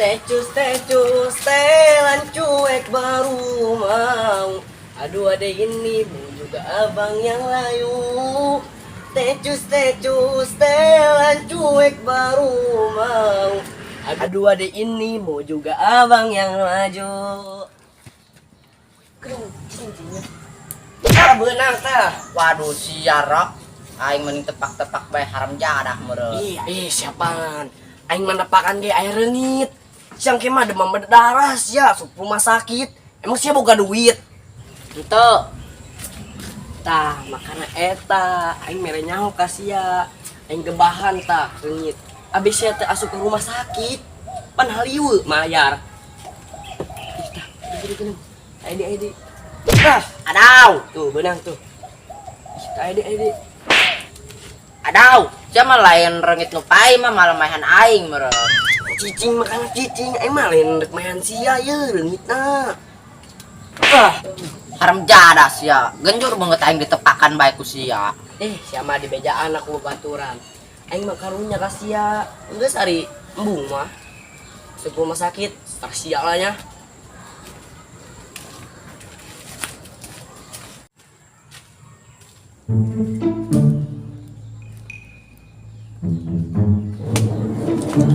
Tecus tecus telan cuek baru mau. Aduh ada ini bu juga abang yang layu. Tecus tecus telan cuek baru mau. Aduh ada ini mau juga abang yang maju. Ah, beunang tah. Waduh sia Rok. Aing mending tepak-tepak bae haram jadah meureun. Ih, eh siapaan? Aing mah nepakan ge air reungit. Siang ke mah demam berdarah sia, asup rumah sakit. Emang sia boga duit? Henteu. Tah, makana eta aing mere nyaho ka sia. Aing gebahan tah reungit. Abis sia teh asup ke rumah sakit. Pan halieu mayar. Ih, tah, gede gede. Ayo di, ayo di. Tah, Adaw. Tuh beunang tuh. Ih, tah, ayo di, ayo di. Adaw. Sia mah lain reungit nu pai mah malah maehan aing meureun. Cicing makana cicing, aing mah lain rek maehan sia ye reungitna. Ah, Haram jadah sia. Genjur banget aing ditepakan bae ku sia. Eh, sia mah di bejaan aku baturan. Aing mah karunya ka sia. Geus ari embung mah. Asup rumah sakit, tar sia lah nya.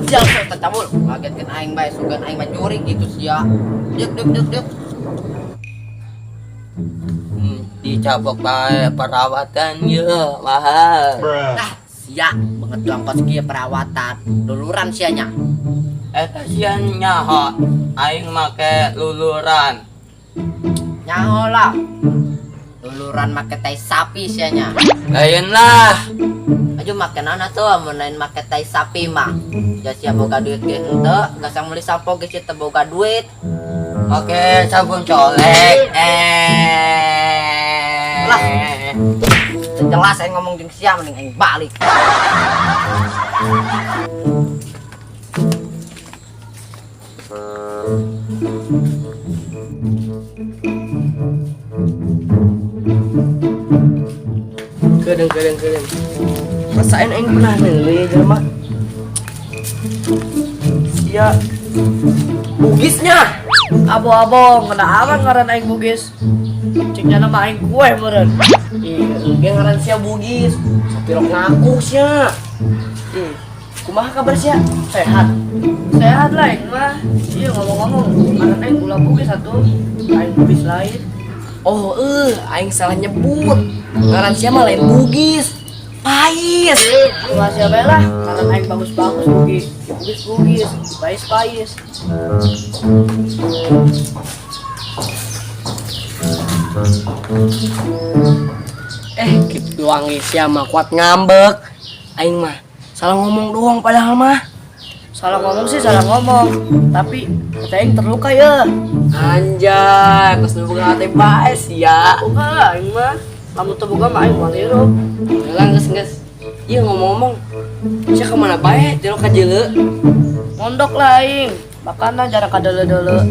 Sia sok tacamul. Ngagetkeun aing bae sugan aing mah jurig gitu sia. Deuk deuk deuk deuk. Dicabok bae perawatan ye mahal. Nah, sia banget doang kos kieu perawatan. Luluran sia nya. Eta sia nyaho aing make luluran. Nyaho lah. Luluran make tai sapi sia nya. Lain lah. Aja make naon atuh amun lain make tai sapi mah. Ja sia boga duit ge henteu, gasang meuli sampo ge sia teu boga duit. Oke, sabun colek. Lah. Teu jelas aing ngomong jeung sia mending aing balik. Kedeung kedeung kedeung. Perasaan aing pernah neuleuh jelema. Sia Bugisnya. Abo-abo ngena aman ngaran aing Bugis. Cek nyana mah aing kue meureun. Ih, ge ngaran sia Bugis. Sapirok ngaku sia. Ih, kumaha kabar sia? Sehat. Sehat lah aing mah. Iya ngomong-ngomong, ngaran aing ulah Bugis atuh. Aing Bugis lain. Oh, aing salah nyebut. Ngaran sia mah lain Bugis. Pais. Ulah sia bae lah, ngaran aing bagus-bagus Bugis. Bugis Bugis, pais pais. Gitu wangi sia mah kuat ngambek. Aing mah salah ngomong doang padahal mah. Salah ngomong sih salah ngomong, tapi hati aing terluka ya. Anjay, geus nu boga hate bae sia. Boga aing mah. Lamun teu boga mah aing moal hirup. Lah geus geus. Ieu ngomong-ngomong, sia ka mana bae teh ka jeuleu? Mondok lah aing. Makana jarang ka deuleu-deuleu.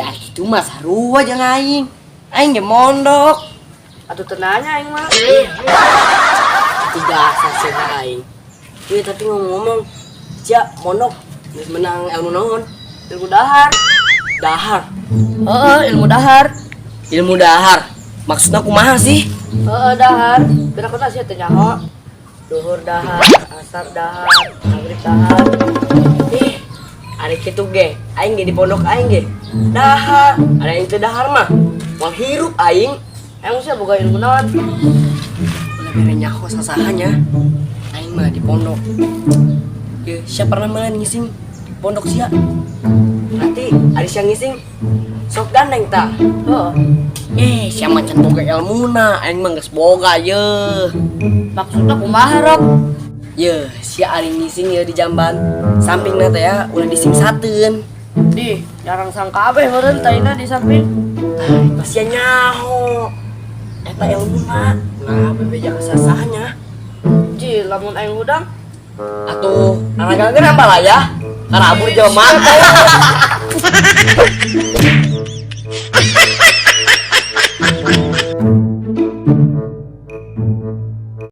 Ah kitu mah sarua jeung aing. Aing ge mondok. Atuh teu nanya aing mah. Itu dasar sia aing. Ieu tapi ngomong-ngomong, sia mondok geus menang ilmu naon? Ilmu dahar. Dahar. Heeh, ilmu dahar. Ilmu dahar. Maksudna kumaha sih? Heeh, dahar. Kira kena sia teu nyaho. Duhur dahar, asar dahar, maghrib dahar. Ih, ari kitu ge, aing ge di pondok aing ge. Dahar, ada yang teu dahar mah. Moal hirup aing. Emang sia boga ilmu naon? Ulah bere nyaho sasahanya. Aing mah di pondok. Ye, sia pernah mana ngising di pondok sia? Berarti ari sia ngising sok gandeng tah. Heeh. Sia mah can boga ilmuna, aing mah geus boga ye. Maksudna kumaha, Rok? Ye, sia ari ngising ye di jamban. Sampingna teh ya ulah disingsateun. Di, jarang sangka kabeh meureun taina di samping. Tah, eta sia nyaho. Eta ilmuna. Nah, bebeja kasasahnya. Ji, lamun aing hudang Atuh, anak gager apa lah ya? Karabur jelema.